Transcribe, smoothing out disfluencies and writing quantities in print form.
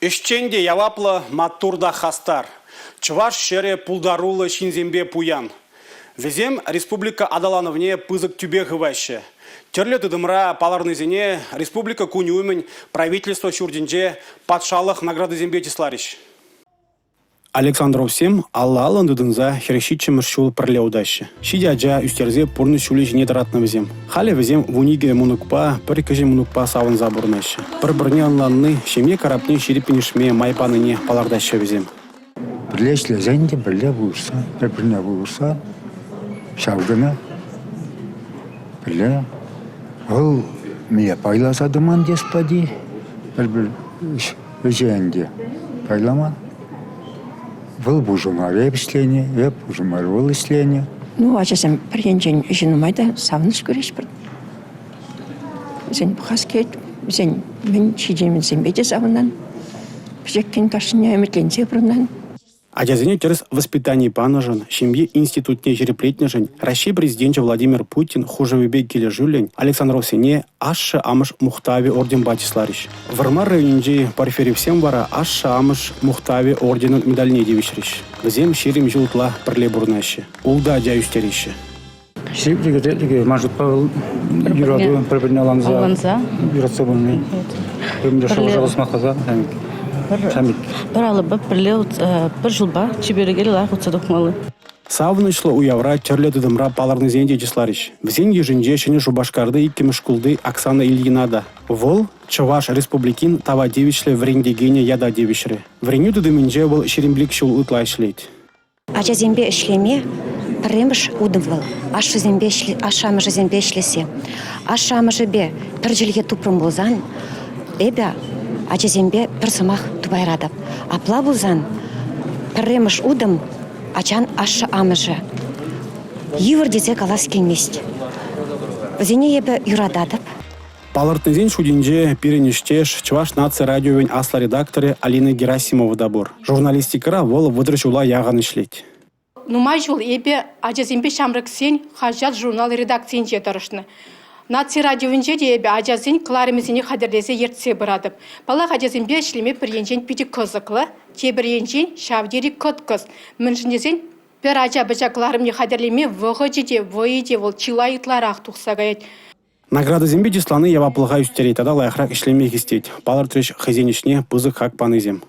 Ӗҫчен те яваплӑ, маттур та хастар. Чӑваш ҫӗрӗ пултаруллӑ ҫынсемпе пуян. Вӗсем республика аталанӑвне пысӑк тӳпе хываҫҫӗ. Тӗрлӗ тытӑмра палӑрнисене Республика кунӗ умӗн Правительство ҫуртӗнче патшалӑх наградисемпе чысларӗҫ. Александровсем алла-аллӑн тытӑнса 47-мӗш ҫул пӗрле утаҫҫӗ. Ҫичӗ ача ӳстерсе пурнӑҫ ҫулӗ ҫине тӑратнӑ вӗсем. Халӗ вӗсем 12 мӑнукпа, пӗр кӗҫӗн мӑнукпа савӑнса пурӑнаҫҫӗ. Пӗр-пӗрне ӑнланни ҫемье карапне ҫирӗппӗн ишме май панине палӑртаҫҫӗ вӗсем. Пӗрле ӗҫлесен те пӗрле пулӑшса, пӗр-пӗрне пулӑшса ҫав кӑна пӗрле вӑл мӗне пайласа тӑман тес пати пӗр-пӗр ӗҫе ӗнтӗ пайламан. Вӑл пушӑ мар эп ӗҫленӗ, эп пушӑ мар вӑл ӗҫленӗ. Ну, ачасем пӗр енчен ӗҫӗ нумай та савӑнӑҫ кӳреҫ. Вӗсен пӑхас килет, вӗсен мӗн ҫитӗнӗвӗсемпе те савӑнан, пӗчӗккӗн кашнине ӗмӗтленсе пурӑнан. Ачасене тӗрӗс воспитани панӑшӑн, ҫемье институтне ҫирӗплетнӗшӗн Раҫҫей Президенчӗ Владимир Путин хушӑвӗпе килӗшӳллӗн Александровсене Ашшӗ-амӑш мухтавӗ орденпа чысларӗҫ. Вӑрмар районӗнчи Порфирьевсем вара Ашшӗ-амӑш мухтавӗ орденӑн медальне тивӗҫрӗҫ. Вӗсем 20 ҫул ытла пӗрле пурӑнаҫҫӗ, ултӑ ача ӳстереҫҫӗ. Ҫирӗплӗхӗ ман шутпа вӑл юрату пӗр-пӗрне ӑнланса юратса пулни. Пӗр-пӗрне шӑв-шав сӑмахласа Пӗр алӑпа пӗрле пӗр ҫулпа чипереке лайӑх утса тухмалли. Савӑнӑҫлӑ уявра тӗрлӗ тытӑмра палӑрнисене те чысларӗҫ. Вӗсен йышӗнче Ҫӗнӗ Шупашкарти иккӗмӗш шкулти Оксана Ильина та. Вӑл Чӑваш Республикин тава тивӗҫлӗ вӗрентекенӗ ята тивӗҫрӗ. Вӗренӳ тытӑмӗнче вӑл 25 ҫул ытла ӗҫлет. Ачасемпе ӗҫлеме пӗрремӗш утӑм вӑл ашшӗсемпе ашшӗ-амӑшӗсемпе ӗҫлесси. Ашшӗ-амӑшӗпе пӗр чӗлхе тупрӑм пулсан эпӗ ачасемпе пӗр сӑмах тупайратӑп. Апла пулсан пӗрремӗш утӑм ачан ашшӗ-амӑшӗ. Йывӑр тесе калас килмест. Вӗсене эпӗ юрататӑп. Палӑртнисен шутӗнче пирӗн ӗҫтеш, Чӑваш наци радиовӗн аслӑ редакторӗ Алина Герасимова та пур. Журналистикӑра вӑл 30 ҫула яхӑн ӗҫлет. Нумай ҫул эпӗ ачасемпе ҫамрӑксен хаҫат-журнал редакцийӗнче тӑрӑшнӑ. Наци радиовӗнче те эпӗ ачасен кӑларӑмӗсене хатӗрлесе ертсе пыратӑп. Паллах, ачасемпе ӗҫлеме пӗр енчен питӗ кӑсӑклӑ, тепӗр енчен ҫав тери кӑткӑс. Мӗншӗн тесен пӗр ача-пӑча кӑларӑмне хатӗрлеме вӑхӑчӗ те, вӑйӗ те вӑл чылай ытларах тухса каять. Наградӑсемпе чыслани яваплӑха ӳстерет тата лайӑхрах ӗҫлеме хистет, палӑртрӗҫ хӑйсен ӗҫне пысӑк хак панисем.